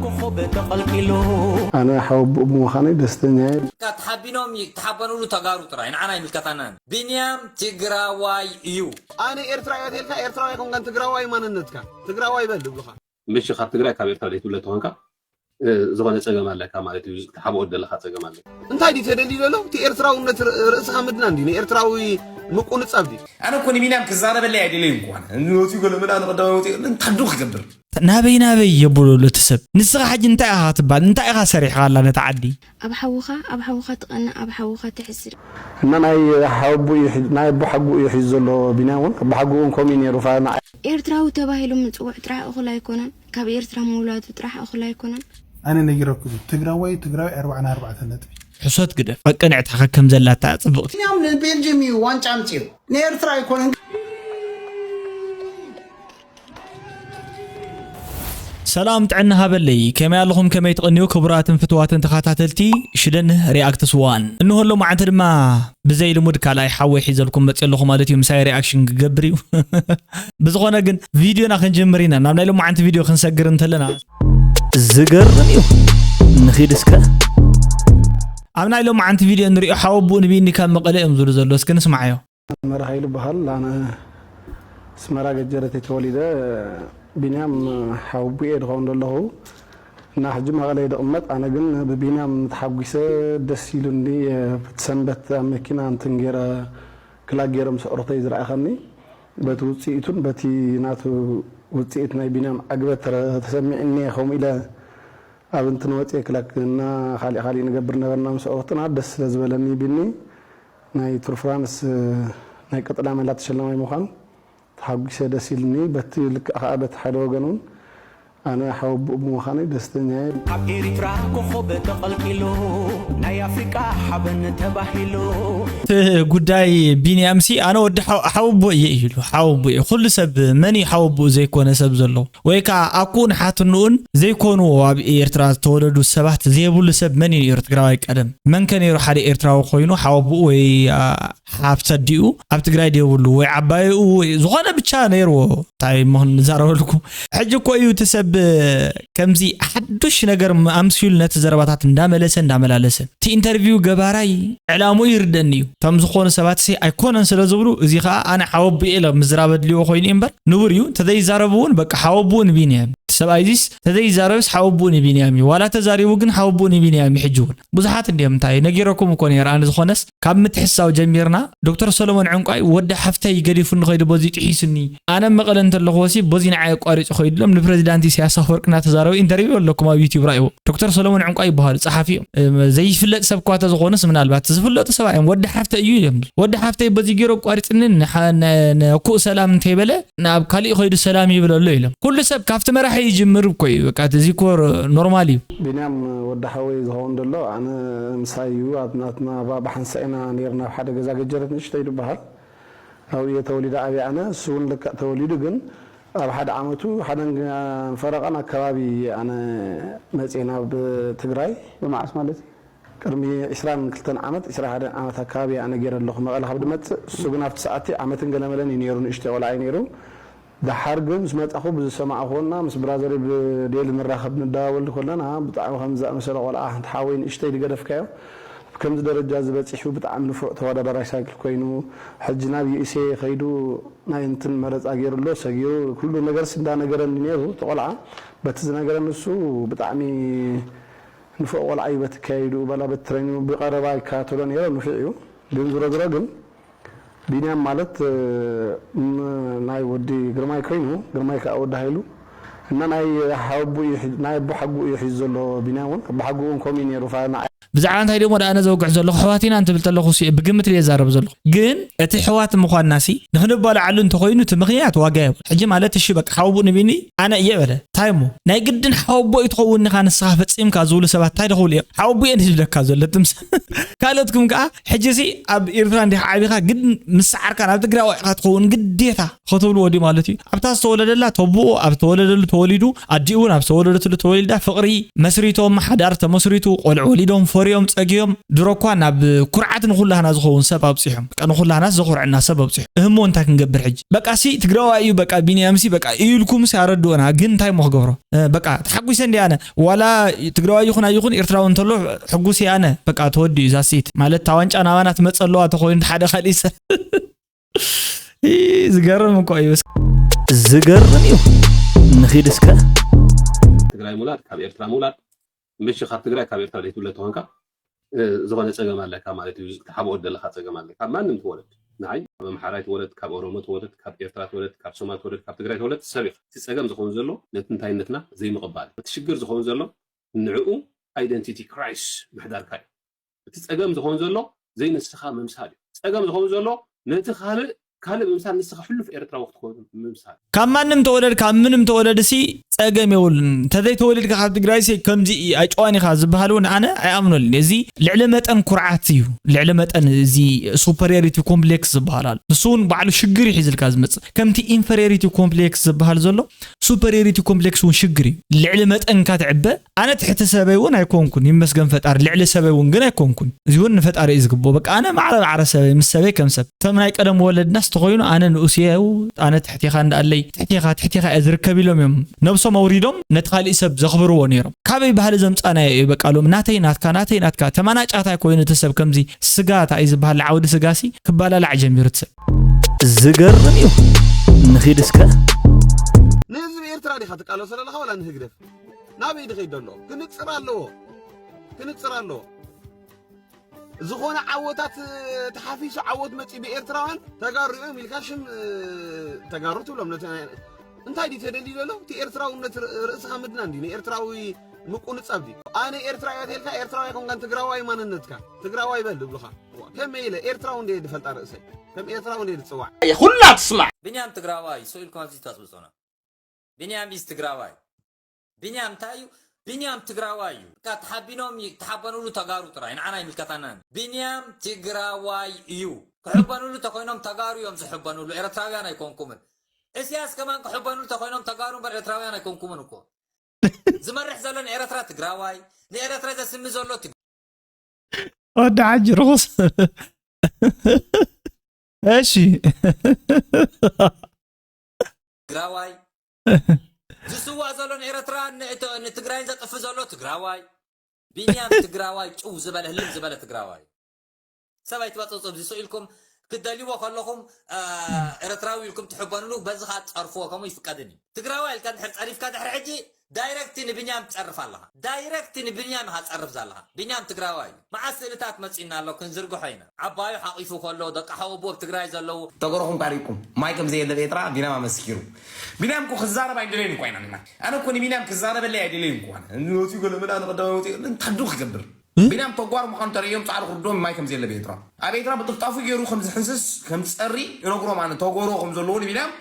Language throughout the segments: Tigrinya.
ኮኾብ ተቐልቂሉ። ኣነ ሓወቡኡ ብምዃነይ ደስተኛ እየ። ተሓቢኖም ይተሓበኑሉ ተጋሩ ጥራይ ንዓና ኣይምልከታናን። ቢንያም ትግራዋይ እዩ። ኣነ ኤርትራዊ እየ ተልካ ኤርትራዊ ኣይኮንካን ትግራዋይ ማንነትካ ትግራዋይ በል ዝብሉኻ። ምሽ ካብ ትግራይ ካብ ኤርትራ ዘይትውለድ ተኾንካ ዝኾነ ፀገም ኣለካ ማለት እዩ። ትሓብኦ ዘለካ ፀገም ኣለካ። እንታይ ድዩ ተደልዩ ዘሎ? እቲ ኤርትራውነት ርእስኻ ምድና እንዲ ንኤርትራዊ ምቁንጻብ ድዩ? ኣነ እኮ ንቢንያም ክዛረበለይ ኣይደለይ እንኳን ንወፂኡ ገለ ምልኣ ንቀዳማይ ወፂኡ እንታዱ ክገብር ናበይ ናበይ የብሎ እቲ ሰብ ንስኻ ሕጂ እንታይ ኢኻ ትባል እንታይ ኢኻ ሰሪሕኻ ኣላ ነታ ዓዲ ኣብ ሓውኻ ኣብ ሓውኻ ትቐንእ ኣብ ሓውኻ ትሕስር። እና ናይ ሓወቡ እዩ ሒ- ናይ ኣቦ ሓጉ እዩ ሒዙ ዘሎ ቢንያም እውን ኣቦ ሓጉ እውን ከምኡ እዩ ነይሩ ፋ ንዓ ኤርትራዊ ተባሂሉ ምጽውዕ ጥራሕ እኹል ኣይኮነን። ካብ ኤርትራ ምውላዱ ጥራሕ እኹል ኣይኮነን። ኣነ ነጊረኩ ትግራዋይ ትግራዊ ኣርባዕና ኣርባዕተ ነጥቢ ሕሶት ግደፍ ቀቅንዕትኻ ከም ዘላታ ጽብቕቲ ቢንያም ንቤልጅየም እዩ ዋንጫ ኣምፅኡ ንኤርትራ ኣይኮነን። ሰላም ጥዕና ሃበለይ ከመይ ኣለኹም ከመይ ትቕንዩ ክቡራትን ፍትዋትን ተኸታተልቲ ሽደን ሪኣክትስ ዋን እንሆ ሎማዓንቲ ድማ ብዘይ ልሙድ ካልኣይ ሓወይ ሒዘልኩም መፅእ ኣለኹ ማለት እዩ ምሳይ ሪኣክሽን ክገብር እዩ ብዝኾነ ግን ቪድዮና ክንጅምር ኢና ናብ ናይ ሎማዓንቲ ቪድዮ ክንሰግር እንተለና ዝገርም እዩ ንኺድ እስከ ኣብ ናይ ሎማዓንቲ ቪድዮ ንሪኦ ሓወቡኡ ንቢኒ ካብ መቐለ እዮም ዝብሉ ዘሎ እስኪ ንስማዓዮ ኣስመራ ኃይሉ በሃል ኣነ ኣስመራ ገጀረት ተወሊደ ቢንያም ሓውቡኤ ድኸውን ዘለኹ እና ሕጂ መቐለ ድቕመጥ ኣነ ግን ብቢንያም ተሓጒሰ ደስ ኢሉኒ ሰንበት ኣብ መኪና እንትን ገይረ ክላግ ገይረ ምስ ኣዕሩኽተይ ዝረኣኸኒ በቲ ውፅኢቱን በቲ ናቱ ውፅኢት ናይ ቢንያም ዓግበት ተሰሚዕኒ ከምኡ ኢለ ኣብ እንትን ወፅየ ክላክ እና ካሊእ ካሊእ ንገብር ነበርና ምስ ኣዕሩኽትና ደስ ስለ ዝበለኒ ቢኒ ናይ ቱር ፍራንስ ናይ ቀጠልያ ሜዳልያ ተሸላማይ ምዃን ተሓጒሰ ደስ ኢልኒ። በቲ ልክዕ ከኣ በቲ ሓደ ወገን እውን ኣነ ሓወቡኡ ብምዃነይ ደስተኛ እየ። ኣብ ኤሪትራ ኮኾብ ተቐልቂሉ ናይ ኣፍሪቃ ሓበን ተባሂሉ። እቲ ጉዳይ ቢንያምሲ ኣነ ወዲ ሓወቦ እየ እዩ ኢሉ ሓወቦ እየ ኩሉ ሰብ መን እዩ ሓወቦኡ ዘይኮነ ሰብ ዘሎ ወይ ከዓ ኣኩኡን ሓትንኡን ዘይኮኑ ኣብ ኤርትራ ዝተወለዱ ሰባት ዘይብሉ ሰብ መን እዩ ነይሩ ትግራዋይ ቀደም መንከ ነይሩ ሓደ ኤርትራዊ ኮይኑ ሓወቦኡ ወይ ሓፍቲ ኣዲኡ ኣብ ትግራይ ደይብሉ ወይ ዓባይኡ ወይ ዝኾነ ብቻ ነይርዎ እንታይ እሞ ንዛረበልኩም ሕጂ እኮ እዩ እቲ ሰብ ከምዚ ሓዱሽ ነገር ኣምስዩሉ ነቲ ዘረባታት እንዳመለሰ እንዳመላለሰ እቲ ኢንተርቪው ገባራይ ዕላምኡ ይርደኒ እዩ እቶም ዝኾኑ ሰባት ሲ ኣይኮነን ስለ ዝብሉ እዚ ከዓ ኣነ ሓወብኡ ኢለ ምዝራብ ኣድልዎ ኮይኑ እዩ እምበር ንቡር እዩ እንተዘይዛረቡ እውን በቃ ሓወብኡ ንቢንያም እቲ ሰብኣይ እዚስ እንተዘይዛረብስ ሓወብኡ ንቢንያም እዩ ዋላ ተዛሪቡ ግን ሓወብኡ ንቢንያም እዩ ሕጂ እውን ብዙሓት እንዲዮም እንታይ ነጊረኩም እኮ ነይረ ኣነ ዝኾነስ ካብ ምትሕስሳብ ጀሚርና ዶክተር ሰሎሞን ዕንቋይ ወዲ ሓፍተይ ገዲፉኒ ከይዱ በዚ ጥሒሱኒ ኣነ መቐለ እንተለኹ ወሲ በዚ ንዓይ ኣቋሪፁ ከይዱ ኢሎም ንፕረዚዳንት ኢሳያስ ኣፈወርቂ እናተዛረቡ ኢንተርቪው ኣለኩም ኣብ ዩቲዩብ ራእይዎ ዶክተር ሰሎሞን ዕንቋይ ይበሃሉ ፀሓፊ እዮም ዘይፍለጥ ሰብ እኳ ተዝኾኑስ ምናልባት ዝፍለጡ ሰብኣይ እዮም ወዲ ሓፍተይ እዩ እዮም ወዲ ሓፍተይ በዚ ገይሩ ኣቋሪፅኒ ንኩእ ሰላም እንተይበለ ናብ ካሊእ ከይዱ ሰላም ይብል ኣሎ ኢሎም ኩሉ ሰብ ካብቲ መራሒ ይጅምር እኮ እዩ በቃ እዚ ኮር ኖርማል እዩ ቢንያም ወዲ ሓወይ ዝኸውን ዘሎ ኣነ ምሳይ እዩ ኣብ ናትና ባባ ሓንሳእ ኢና ነይርና ኣብ ሓደ ገዛ ገጀረት ንእሽተይ ዝበሃል ኣብኡ እየ ተወሊደ ዓብየ ኣነ እሱ እውን ልክዕ ተወሊዱ ግን ኣብ ሓደ ዓመቱ ሓደን ፈረቓን ኣከባቢ ኣነ መፅየ ናብ ትግራይ ብመዓስ ማለት እዩ ቅድሚ ዕስራን ክልተን ዓመት ዕስራ ሓደን ዓመት ኣከባቢ ኣነ ገይረ ኣለኹ መቐለ ካብ ድመፅእ እሱ ግን ኣብቲ ሰዓቲ ዓመትን ገለመለን እዩ ነይሩ ንእሽተይ ቆልዓ እዩ ነይሩ ደሓር ግን ምስ መጻኹ ብዝሰማዕኹዎ እና ምስ ብራዘረይ ብዴሊ ንራኸብ ንደዋወል ከለና ብጣዕሚ ከምዚ ዝኣመሰለ ቆልዓ ሓንቲ ሓወይ ንእሽተይ ዝገደፍካዮ ኣብ ከምዚ ደረጃ እዚ በጺሑ ብጣዕሚ ንፉዕ ተወዳዳራይ ሳይክል ኮይኑ ሕጂ ናብ ዩኤስኤ ከይዱ ናይ እንትን መረጻ ገይሩ ኣሎ ሰጊሩ ኩሉ ነገርስ እንዳነገረኒ ነይሩ እቲ ቆልዓ በቲ ዝነገረኒ እሱ ብጣዕሚ ንፉዕ ቆልዓ እዩ በቲ ኣካያይድኡ በላ በቲ ትሬኒንጉ ብቐረባ ይከታተሎ ነይረ ንፉዕ እዩ ግን ዝሮ ዝሮ ግን ቢንያም ማለት ናይ ወዲ ግርማይ ኮይኑ ግርማይ ከዓ ወዲ ሃይሉ እና ናይ ሓወቡ ናይ ኣቦ ሓጉ እዩ ሒዙ ዘሎ ቢንያም እውን ኣቦ ሓጉ እውን ከምኡ እዩ ነይሩ ፋ ንዓይ ብዛዕባ እንታይ ደሞ ደኣ ነዘውግሕ ዘለኹ ኣሕዋት ኢና እንትብል ተለኹ ሲ ብግምት ድየ ዛረብ ዘለኹ ግን እቲ ኣሕዋት ምዃንና ሲ ንኽንባልዓሉ እንተኾይኑ እቲ ምኽንያት ዋጋ የብሉ ሕጂ ማለት እሺ በቃ ሓወቡኡ ንቢኒ ኣነ እየ በለ እንታይ እሞ ናይ ግድን ሓወቦ እዩ ትኸውን ኢኻ ንስኻ ፈጺምካ ዝብሉ ሰባት እንታይ ደኽብሉ እዮም ሓወቦ እየ ዝብለካ ዘሎ ትምስ ካልኦትኩም ከዓ ሕጂ ሲ ኣብ ኤርትራ እንዲኻ ዓቢኻ ግን ምስ ሰዓርካ ናብ ትግራዋይ ኢኻ ትኸውን ግዴታ ክትብልዎ ድዩ ማለት እዩ ኣብታ ዝተወለደላ ተቦኡ ኣብ ተወለደሉ ተወሊዱ ኣዲኡ እውን ኣብ ዝተወለደትሉ ተወሊዳ ፍቕሪ መስሪቶም ሓዳር ተመስሪቱ ቆልዑ ወሊዶም ፍርዮም ጸግዮም ድሮ እኳ ናብ ኩርዓት ንኹላህና ዝኸውን ሰብ ኣብጺሖም። በቃ ንኹላህናስ ዘኹርዐና ሰብ ኣብጺሖም። እህሞ እንታይ ክንገብር ሕጂ? በቃ ሲ ትግራዋይ እዩ፣ በቃ ቢንያም ሲ በቃ እዩ ኢልኩም ሲ ኣረድኡና። ግን እንታይ እሞ ክገብሮ? እ፣ በቃ ተሓጒሰ እንዲ ኣነ። ዋላ ትግራዋይ ይኹን ኣይኹን ኤርትራዊ እንተሎ ሕጉስ እየ ኣነ። በቃ ተወዲኡ እዛ ሴት። ማለት እታ ዋንጫ ናባና ትመጽእ ኣለዋ ተኾይኑ ሓደ ካልእ ሰብ። ኢ፣ ዝገርም እኮ እዩ። ዝገርም እዩ። ንኺድ እስከ። ትግራይ ምውላድ ካብ ኤርትራ ምውላድ፣ ምሽ ካብ ትግራይ ካብ ኤርትራ ዘይትውለድ ተኾንካ፣ እ፣ ዝኾነ ጸገም ኣለካ ማለት እዩ። ትሓብኦ ዘለኻ ጸገም ኣለካ። ካብ ማንም ትወለድ፣ ንዓይ ካብ ኣምሓራይ ትወለድ፣ ካብ ኦሮሞ ትወለድ፣ ካብ ኤርትራ ትወለድ፣ ካብ ሶማል ትወለድ፣ ካብ ትግራይ ትወለድ ሰብ ኢኻ። እቲ ጸገም ዝኸውን ዘሎ ነቲ እንታይነትና ዘይምቕባል። እቲ ሽግር ዝኸውን ዘሎ ንዕኡ ኣይደንቲቲ ክራይስ ምሕዳርካ እዩ። እቲ ጸገም ዝኸውን ዘሎ ዘይንስኻ ምምሳል እዩ። ጸገም ዝኸውን ዘሎ ነቲ ካልእ፣ ካልእ ምምሳል፣ ንስኻ ሕሉፍ ኤርትራዊ ክትኮን ምምሳል። ካብ ማንም ተወለድ፣ ካብ ምንም ተወለድ ሲ ጸገም የብሉን። እንተዘይተወሊድካ ካብ ትግራይ ሲ ከምዚ ኣይጨዋን ኢኻ ዝበሃል እውን ኣነ ኣይኣምነሉን። እዚ ልዕሊ መጠን ኩርዓት እዩ። ልዕሊ መጠን እዚ ሱፐሪዮሪቲ ኮምፕሌክስ ዝበሃል ኣሎ። ንሱ እውን ባዕሉ ሽግር እዩ ሒዝልካ ዝመጽእ። ከምቲ ኢንፈሪዮሪቲ ኮምፕሌክስ ዝበሃል ዘሎ ሱፐሪዮሪቲ ኮምፕሌክስ እውን ሽግር እዩ። ልዕሊ መጠንካ ትዕበ። ኣነ ትሕቲ ሰበይ እውን ኣይኮንኩን፣ ይመስገን ፈጣሪ። ልዕሊ ሰበይ እውን ግን ኣይኮንኩን። እዚ እውን ንፈጣሪ እዩ ዝግብኦ። በቃ ኣነ ማዕረ ማዕረ ሰበይ፣ ምስ ሰበይ ከም ሰብ። እቶም ናይ ቀደም ወለድናስ ተኾይኑ ኣነ ንኡስ እየ፣ ኣነ ትሕቴኻ እንዳኣለይ፣ ትሕቴኻ፣ ትሕቴኻ እየ ዝርከብ ኢሎም እዮም ነብሶም ኣውሪዶም ነቲ ካሊእ ሰብ ዘኽብርዎ ነይሮም። ካበይ ባህሊ ዘምጻናዮ እዩ? በቃ ሎም ናተይ ናትካ፣ ናተይ ናትካ። ተማናጫታይ ኮይኑ እቲ ሰብ ከምዚ ስጋ እንታይ እዩ ዝበሃል? ዓውዲ ስጋሲ ክባላላዕ ጀሚሩ እቲ ሰብ። ዝገርም እዩ። ንኺድ እስከ። ንህዝቢ ኤርትራ ዲኻ ትቃለሶ ዘለኻ ዋላ ንህግደፍ? ናበይ ድኸይድ ዘሎ? ክንጽር ኣለዎ። ክንጽር ኣለዎ። ዝኾነ ዓወታት ተሓፊሱ ዓወት መጺ ብኤርትራውያን ተጋሩ እዮም ኢልካ ሽም ተጋሩ ትብሎም። ነቲ እንታይ ድዩ ተደልዩ ዘሎ? እቲ ኤርትራውነት ርእስኻ ምድና እንዲ ንኤርትራዊ ምቁንጻብ ድዩ? ኣነ ኤርትራዊ ኣትልካ ኤርትራዊ ኣይኮንካን ትግራዋይ ማንነትካ ትግራዋይ በል ዝብሉኻ። ከመይ ኢለ ኤርትራዊ እንደ ድፈልጣ ርእሰይ ከም ኤርትራዊ እንደ ድጽዋዕ። ኩላ ትስማዕ። ቢንያም ትግራዋይ ስኢልኩም ኣብዚ ተጽብጹና። ቢንያም is ትግራዋይ። ቢንያም እንታይ እዩ? ቢንያም ትግራዋይ እዩ። እካ ተሓቢኖም ተሓበኑሉ ተጋሩ ጥራይ ንዓና ይምልከታና። ቢንያም ትግራዋይ እዩ። ክሕበኑሉ ተኮይኖም ተጋሩ እዮም ዝሕበኑሉ፣ ኤረትራውያን ኣይኮንኩምን። እስያስ ከማን ክሕበኑሉ ተኮይኖም ተጋሩ እምበር ኤረትራውያን ኣይኮንኩምን እኮ። ዝመርሕ ዘሎ ንኤረትራ ትግራዋይ፣ ንኤረትራ ዘስሚ ዘሎ ትግ ወዲ ሓጂ ርኹስ። እሺ። ትግራዋይ፣ ዝስዋእ ዘሎ ንኤረትራ ንእቶ- ንትግራይን ዘጥፍ ዘሎ ትግራዋይ። ቢንያም ትግራዋይ፣ ጭው ዝበለ ህልም ዝበለ ትግራዋይ። ሰብ ኣይትበጽብጹ፣ ኣብዚ ስኢልኩም ክትደልይዎ ከለኹም፣ እ፣ ኤረትራዊ ኢልኩም ትሕበኑሉ፣ በዚ ከኣ ትጸርፍዎ፣ ከምኡ ይፍቀድን እዩ። ትግራዋይ ኢልካ እንድሕር ጸሪፍካ ድሕሪ ሕጂ ዳይረክት ንቢንያም ትጸርፍ ኣለኻ። ዳይረክት ንቢንያም ኢኻ ትጸርፍ ዘለኻ። ቢንያም ትግራዋይ እዩ። መዓስ ስእልታት መጺእና ኣሎ፣ ክንዝርግሖ ኢና። ዓባዩ ሓቒፉ ከሎ፣ ደቂ ሓወቦ ኣብ ትግራይ ዘለዉ። ተገሮኹም ካሪኩም ማይ ከም ዘየለ ኤርትራ ቢንያም ኣመስኪሩ። ቢንያም እኮ ክዛረብ ኣይደለይን እኮ ኢና ንና። ኣነ እኮ ንቢንያም ክዛረበለይ ኣይደለይን እኮ ኣነ። ወፂኡ ገለ ምልኣ ንቀዳማይ ወፂኡ እንታይ ዶ ክገብር? ቢንያም ተጓር ምዃኑ ተርእዮም ጻዕሪ ክርድኦም ማይ ከም ዘየለ ኤርትራ። ኣብ ኤርትራ ብጥፍጣፉ ገይሩ ከም ዝሕንስስ ከም ዝጸሪ ይነግሮም ኣነ ተጎሮ ከም ዘለዎ ንቢንያም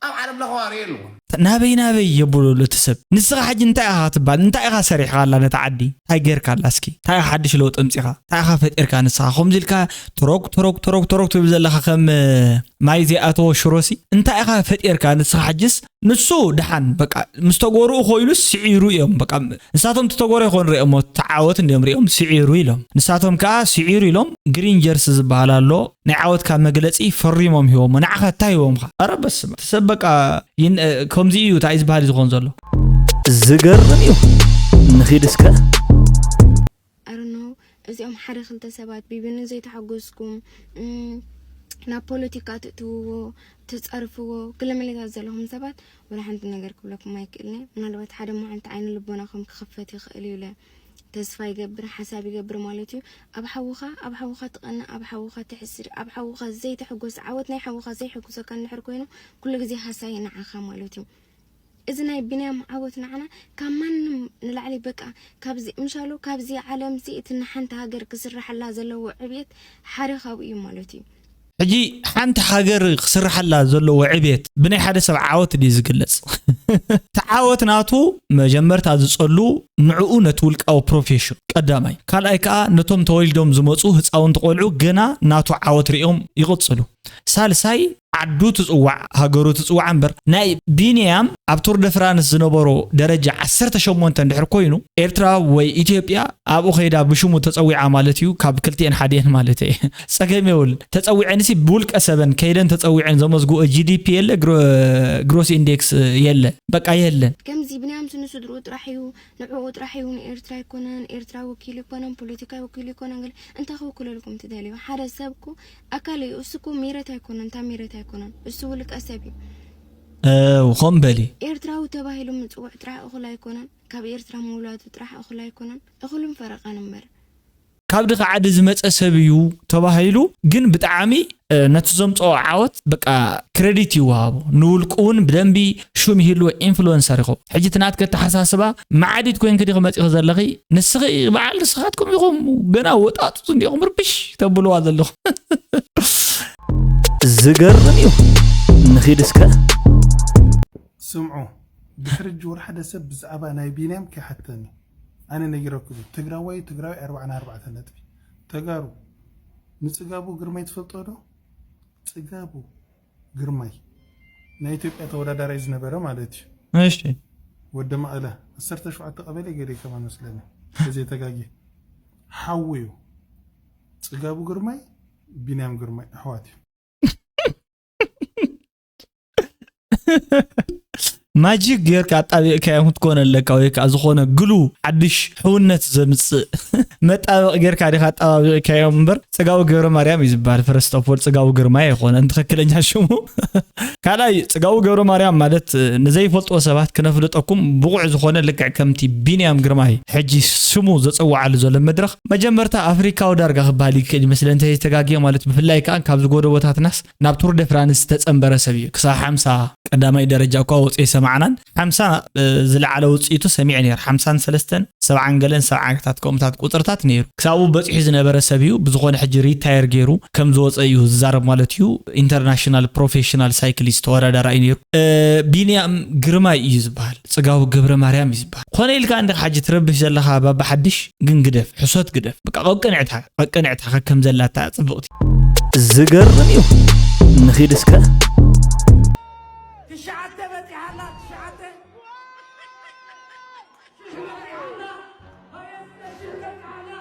ኣብ ዓለም ለኸ ዋሪ ኣለዎ። ናበይ ናበይ የብሉሉ እቲ ሰብ። ንስኻ ሕጂ እንታይ ኢኻ ትበሃል? እንታይ ኢኻ ሰሪሕኻላ ነታ ዓዲ? እንታይ ጌርካላ እስኪ? እንታይ ኢኻ ሓድሽ ለውጢ ኣምጺኻ? እንታይ ኢኻ ፈጢርካ ንስኻ? ከምዚ ኢልካ ቶሮግ ቶሮግ ቶሮግ ቶሮግ ትብል ዘለኻ ከም ማይ ዘይኣተዎ ሽሮሲ እንታይ ኢኻ ፈጢርካ ንስኻ? ሕጅስ ንሱ ደሓን በቃ ምስ ተጎርኡ ኮይሉ ስዒሩ እዮም። በቃ ንሳቶም እቲ ተጎሮ ይኾን ሪኦሞ እቲ ዓወት እንዲዮም ሪኦም ስዒሩ ኢሎም። ንሳቶም ከኣ ስዒሩ ኢሎም ግሪን ጀርሲ ዝበሃል ኣሎ ናይ ዓወትካ መግለጺ ፈሪሞም ሂቦሞ። ንዓኻ እንታይ ሂቦምኻ? ኣረ በስመ እቲ ሰብ በቃ ይን- እ፣ ከምዚ እዩ እንታይ ዝበሃል እዩ ዝኾን ዘሎ። ዝገርም እዩ። ንኺድ እስከ። ኣረኖ እዚኦም ሓደ ክልተ ሰባት ቢቢ ንዘይተሓጎስኩም እም፣ ናብ ፖለቲካ ትእትውዎ ትፀርፍዎ ግለመሌታት ዘለኹም ሰባት ወላ ሓንቲ ነገር ክብለኩም ኣይክእልን እየ። ምናልባት ሓደ መዓልቲ ዓይኒ ልቦናኹም ክኽፈት ይኽእል እዩ ኢለ ተስፋ ይገብር፣ ሓሳብ ይገብር ማለት እዩ። ኣብ ሓውኻ ኣብ ሓውኻ ትቐንእ፣ ኣብ ሓውኻ ትሕስድ፣ ኣብ ሓውኻ ዘይተሕጎስ፣ ዓወት ናይ ሓውኻ ዘይሕጉሰካ እንድሕር ኮይኑ ኩሉ ግዜ ሃሳዪ ንዓኻ ማለት እዩ። እዚ ናይ ቢንያም ዓወት ንዓና ካብ ማንም ንላዕሊ በቃ ካብዚ ምሻሉ ካብዚ ዓለም እዚ እቲ ንሓንቲ ሃገር ክስርሓላ ዘለዎ ዕብየት ሓደ ካብኡ እዩ ማለት እዩ። ሕጂ ሓንቲ ሃገር ክስርሓላ ዘለዎ ዕብየት ብናይ ሓደ ሰብ ዓወት ድዩ ዝግለጽ? እቲ ዓወት ናቱ መጀመርታ ዝጸሉ ንዕኡ ነቲ ውልቃዊ ፕሮፌሽን ቀዳማይ። ካልኣይ ከዓ ነቶም ተወሊዶም ዝመፁ ህፃውንቲ ቆልዑ ገና ናቱ ዓወት ሪኦም ይቕፅሉ። ሳልሳይ ዓዱ ትፅዋዕ፣ ሃገሩ ትፅዋዕ እምበር። ናይ ቢንያም ኣብ ቱር ደ ፍራንስ ዝነበሮ ደረጃ ዓሰርተ ሸሞንተ እንድሕር ኮይኑ፣ ኤርትራ ወይ ኢትዮጵያ ኣብኡ ከይዳ ብሽሙ ተፀዊዓ ማለት እዩ። ካብ ክልቲኤን ሓዲኤን ማለት እየ። ፀገም የብል። ተፀዊዐንሲ ብውልቀ ሰበን ከይደን ተፀዊዐን ዘመዝግኦ ጂ ዲ ፒ የለ፣ ግሮ-፣ ግሮስ ኢንዴክስ የለ። በቃ የለን። ከምዚ ብንያም ንስድርኡ ጥራሕ እዩ፣ ንዕኡ ጥራሕ እዩ፣ ንኤርትራ ኣይኮነን፣ ኤርትራ ወኪሉ ኣይኮነን፣ ፖለቲካ ወኪሉ ኣይኮነን። ገለ እንታይ ክውክለልኩም ትደልዩ? ሓደ ሰብ እኮ ኣካል እዩ። እሱ እኮ ሜረት ኣይኮነን፣ እታ ሜረት ኣይኮነን። እሱ ውልቀ ሰብ እዩ። እ፣ ኾን በሊ። ኤርትራዊ ተባሂሉ ምጽውዕ ጥራሕ እኹል ኣይኮነን። ካብ ኤርትራ ምውላዱ ጥራሕ እኹል ኣይኮነን። እኹልን ፈረቓን እምበር። ካብ ድኻ ዓዲ ዝመጸ ሰብ እዩ ተባሂሉ፣ ግን ብጣዕሚ፣ እ፣ ነቲ ዘምጽኦ ዓወት በቃ ክሬዲት ይወሃቦ። ንውልቁ እውን ብደንቢ ሹም ይህልዎ፣ ኢንፍሉወንሰር ይኸውን። ሕጂ እቲ ናትኪ ኣተሓሳስባ መዓዲት ኮይንኪ ዲኺ መጺኺ ዘለኺ? ንስኺ በዓል ንስኻትኩም ኢኹም ገና ወጣጡ እንዲኹም ርብሽ ተብልዋ ዘለኹም። ዝገርም እዩ። ንኺድ እስከ። ስምዑ፣ ድሕሪ ጅውር ሓደ ሰብ ብዛዕባ ናይ ቢንያም ከይሓተኒ። ኣነ ነጊረኩም፣ ትግራዋይ ትግራዊ ኣርባዓን ኣርባዕተን ነጥቢ። ተጋሩ፣ ንጽጋቡ ግርማይ ትፈልጦ ዶ? ጽጋቡ ግርማይ ናይ ኢትዮጵያ ተወዳዳራይ ዝነበረ ማለት እዩ። እሺ። ወደ መቐለ ዓሰርተ ሸውዓተ ቀበሌ ገለ ከማን መስለኒ። እዚ ተጋጊ። ሓው እዩ። ጽጋቡ ግርማይ፣ ቢንያም ግርማይ ኣሕዋት እዩ። ማጂክ ጌርካ ኣጣቢቕካዮም ክትኮነ ኣለካ፣ ወይ ከዓ ዝኾነ ግሉ ሓድሽ ሕውነት ዘምጽእ መጣበቕ ጌርካ ዲኻ ኣጣባቢቕካዮም እምበር፣ ጽጋቡ ገብረ ማርያም እዩ ዝበሃል። ፈረስት ኦፍ ኦል ጽጋቡ ግርማይ ኣይኮነን ትኽክለኛ ሽሙ። ካልኣይ፣ ጽጋቡ ገብረ ማርያም ማለት፣ ንዘይፈልጥዎ ሰባት ክነፍልጠኩም ብቑዕ ዝኾነ ልክዕ ከምቲ ቢንያም ግርማይ ሕጂ ስሙ ዘጸውዓሉ ዘሎ መድረኽ፣ መጀመርታ ኣፍሪካዊ ዳርጋ ክበሃል ይክእል ይመስለኒ እንተዘይተጋግየ፣ ማለት ብፍላይ ከኣ ካብዚ ጎደቦታትናስ ናብ ቱር ደ ፍራንስ ዝተጸንበረ ሰብ እዩ። ክሳብ ሓምሳ ቀዳማይ ደረጃ እኳ ወፂኡ ኣይሰማዕናን። ሓምሳ፣ እ፣ ዝለዓለ ውፅኢቱ ሰሚዐ ነይረ። ሓምሳን ሰለስተን፣ ሰብዓን ገለን፣ ሰብዓን ገታትከምታት ቁፅርታት ነይሩ። ክሳብኡ በፂሑ ዝነበረ ሰብ እዩ። ብዝኾነ ሕጂ ሪታየር ገይሩ ከም ዝወፀ እዩ ዝዛረብ ማለት እዩ። ኢንተርናሽናል ፕሮፌሽናል ሳይክሊስት ተወዳዳራይ ነይሩ። እ፣ ቢንያም ግርማይ እዩ ዝበሃል። ጽጋቡ ገብረ ማርያም እዩ ዝበሃል። ኮነ ኢልካ እንዲኻ ሕጂ ትረብሽ ዘለኻ ባባ ሓድሽ ግን ግደፍ፣ ሕሶት ግደፍ። በቃ ቀቅንዕታ፣ ቀቅንዕታ ከከም ዘላታ ጽብቕቲ። ዝገርም እዩ። ንኺድ እስከ። ትሽዓተ በጺሓ ኣላ፣ ትሽዓተ። ሽሕ በጺሓ ኣላ። ሃየ፣ ሽሕ በጺሓ ኣላ።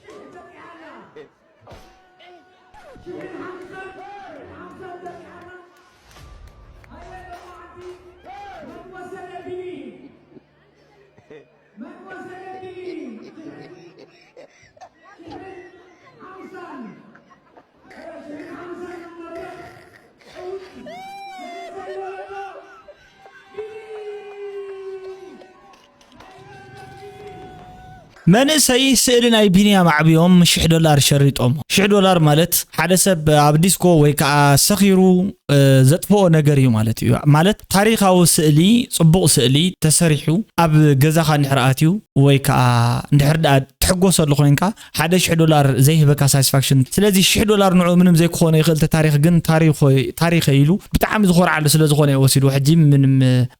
ሽሕ በጺሓ ኣላ። ሽሕን ሓምሳን፣ ሽሕን ሓምሳን በጺሓ ኣላ። ሃየ፣ ሎማዓንቲ መን ወሰደ ቢኒ? መን ወሰደ ቢኒ? ሽሕን ሓምሳን። መንእሰይ ስእሊ ናይ ቢንያም ኣዕብዮም ሽሕ ዶላር ሸሪጦም። ሽሕ ዶላር ማለት ሓደ ሰብ ኣብ ዲስኮ ወይ ከዓ ሰኺሩ፣ እ፣ ዘጥፍኦ ነገር እዩ ማለት እዩ። ማለት ታሪኻዊ ስእሊ፣ ጽቡቕ ስእሊ ተሰሪሑ ኣብ ገዛኻ እንድሕር ኣትዩ ወይ ከዓ እንድሕር ደኣ ትሕጎሰሉ ኮይንካ ሓደ ሽሕ ዶላር ዘይህበካ ሳቲስፋክሽን። ስለዚ ሽሕ ዶላር ንዑ ምንም ዘይክኾነ ይኽእል፣ እቲ ታሪኽ ግን ታሪኽ፣ ታሪኸ ኢሉ ብጣዕሚ ዝኾርዓሉ ስለ ዝኾነ እዩ ወሲድዎ። ሕጂ ምንም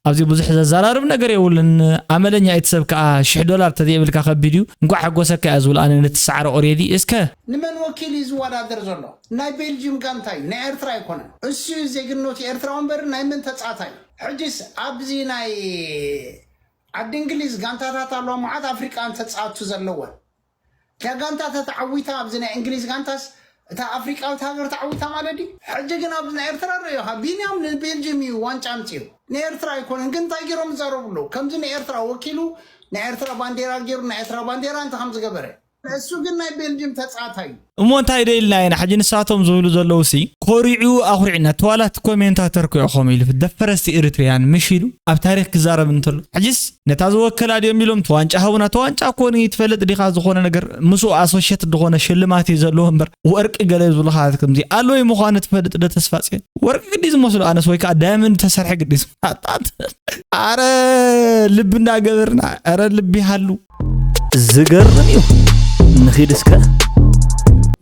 ኣብዚ ብዙሕ ዘዘራርብ ነገር የብሉን። ኣመለኛ እቲ ሰብ ከዓ ሽሕ ዶላር ተዘይብልካ ከቢድ እዩ። እንኳዕ ሕጎሰካ እያ ዝብል ኣነ ነቲ ሰዓረ ኦሬዲ። እስከ ንመን ወኪሉ እዩ ዝወዳደር ዘሎ? ናይ ቤልጅም ጋንታ እዩ፣ ናይ ኤርትራ ኣይኮነን። እሱ እዩ ዜግነቱ ኤርትራዊ እምበር ናይ መን ተጻዋታይ እዩ? ሕጂስ ኣብዚ ናይ ዓዲ እንግሊዝ ጋንታታት ኣለዋ፣ መዓት ኣፍሪቃን ተጻወቱ ዘለወን። እታ ጋንታ ተተዓዊታ ኣብዚ ናይ እንግሊዝ ጋንታስ እታ ኣፍሪቃዊት ሃገር ተዓዊታ ማለት ድዩ? ሕጂ ግን ኣብዚ ናይ ኤርትራ ረዮኻ ቢንያም ንቤልጅም እዩ ዋንጫ ኣምጺኡ። ንኤርትራ ኣይኮነን ግን እንታይ ገይሮም ይዛረቡ ኣለዉ? ከምዚ ንኤርትራ ወኪሉ ናይ ኤርትራ ባንዴራ ገይሩ ናይ ኤርትራ ባንዴራ እንታይ ከም ዝገበረ። እሱ ግን ናይ ቤልጅም ተጻዋታይ እዩ። እሞ እንታይ ዶ ኢልና ኢና ሕጂ ንሳቶም ዝብሉ ዘለዉ ሲ ኮሪዑ ኣኹሪዕና ተዋላት ኮሜንታተር ኮ ኢኹም ኢሉ ደፈረስቲ ኤሪትሪያን ምሽ ኢሉ ኣብ ታሪኽ ክዛረብ እንተሎ ሕጂስ ነታ ዝወከላ ድዮም ኢሎም እቲ ዋንጫ ሃቡና። እቲ ዋንጫ እኮ ንትፈልጥ ዲኻ ዝኾነ ነገር ምስኡ ኣሶሼት ዝኾነ ሽልማት እዩ ዘለዎ እምበር ወርቂ ገለ ዝብሉኻ ከምዚ ኣሎ እዩ ምዃኑ ትፈልጥ ዶ ተስፋጽዮን? ወርቂ ግዲ ዝመስሉ ኣነስ ወይ ከዓ ዳያመንድ ተሰርሐ ግዲ ዝማጣጥ። ኣረ ልቢ እንዳገበርና፣ ኣረ ልቢ ሃሉ። ዝገርም እዩ። ንኺድ እስከ።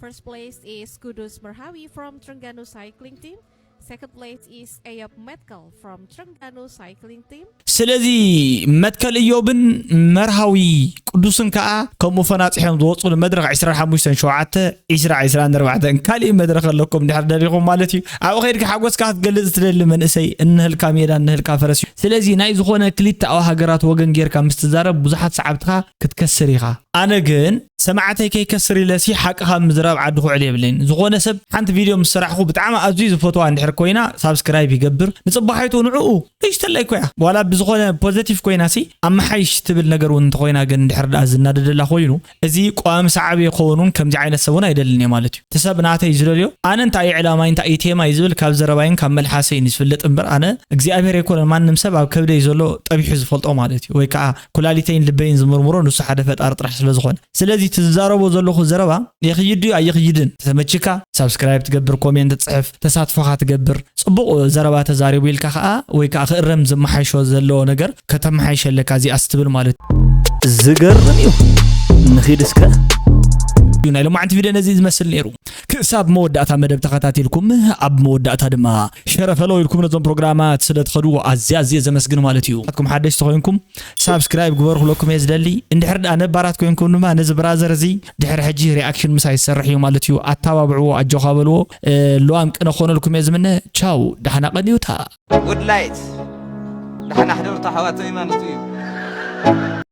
First place is Kudus Merhawi from Trengganu Cycling Team. Second place is Eyop Metkel from Trengganu Cycling Team. ስለዚ መትከል እዮብን መርሃዊ ቅዱስን ከዓ ከምኡ ፈናፂሖም ዝወፁ ንመድረኽ ዕስራን ሓሙሽተን ሸውዓተ፣ ዕስራ ዕስራን ኣርባዕተን ካሊእ መድረኽ ኣለኩም ድሕር ደሊኹም ማለት እዩ። ኣብኡ ከይድካ ሓጎስካ ክትገልፅ ትደሊ መንእሰይ እንህልካ ሜዳ እንህልካ ፈረስ እዩ። ስለዚ ናይ ዝኾነ ክልተኣዊ ሃገራት ወገን ጌርካ ምስ ትዛረብ ብዙሓት ሰዓብትኻ ክትከስር ኢኻ። ኣነ ግን ሰማዕተይ ከይከስር ኢለሲ ሓቅኻ ምዝራብ ዓዲ ኩዕል የብለይን። ዝኾነ ሰብ ሓንቲ ቪድዮ ምስ ሰራሕኹ ብጣዕሚ ኣዝዩ ዝፈትዋ እንድሕር ኮይና ሳብስክራይብ ይገብር። ንፅባሒቱ ንዕኡ ንእሽተለይ ኮያ ዋላ ብዝኾነ ፖዘቲቭ ኮይና ሲ ኣመሓይሽ ትብል ነገር እውን እንተኮይና ግን እንድሕር ደኣ ዝናደደላ ኮይኑ እዚ ቋሚ ሰዓቢ ይኸውን እውን ከምዚ ዓይነት ሰብ እውን ኣይደልን እየ ማለት እዩ። እቲ ሰብ ናተይ ዝደልዮ ኣነ እንታይ እዩ ዕላማይ እንታይ እዩ ቴማይ ዝብል ካብ ዘረባይን ካብ መልሓሰይን እዩ ዝፍለጥ እምበር ኣነ እግዚኣብሔር ኣይኮነን ማንም ሰብ ኣብ ከብደይ ዘሎ ጠቢሑ ዝፈልጦ ማለት እዩ ወይ ከዓ ኩላሊተይን ልበይን ዝምርምሮ ንሱ ሓደ ፈጣሪ ጥራሕ ስለ ዝኾነ ስለዚ ትዛረቦ ዘለኹ ዘረባ የኽይድ ድዩ ኣየኽይድን ተመችካ ሳብስክራይብ ትገብር ኮሜንት ትፅሕፍ ተሳትፎኻ ትገብር ፅቡቕ ዘረባ ተዛሪቡ ኢልካ ከዓ ወይ ከዓ ክእረም ዝመሓይሾ ዘለዎ ነገር ከተመሓይሸለካ እዚኣ ስትብል ማለት እዩ ዝገርም እዩ ንኺድ እስከ እዩ ናይ ሎማዓንቲ ቪድዮ ነዚ ዝመስል ነይሩ ክሳብ መወዳእታ መደብ ተኸታቲልኩም ኣብ መወዳእታ ድማ ሸረፈሎ ኢልኩም ነዞም ፕሮግራማት ስለ ትኸድዎ ኣዝያ ኣዝየ ዘመስግን ማለት እዩ ኣትኩም ሓደሽቲ ኮይንኩም ሳብስክራይብ ግበሩ ክብለኩም እየ ዝደሊ እንድሕር ደኣ ነባራት ኮይንኩም ድማ ነዚ ብራዘር እዚ ድሕሪ ሕጂ ሪኣክሽን ምሳይ ዝሰርሕ እዩ ማለት እዩ ኣተባብዕዎ ኣጆኻ በልዎ እ፣ ልዋም ቅነ ክኾነልኩም እየ ዝምነ ቻው ዳሕና ቀንዩታ ጉድ ላይት ደሓና ሕደሩ ኣሕዋተይ ማለት እዩ።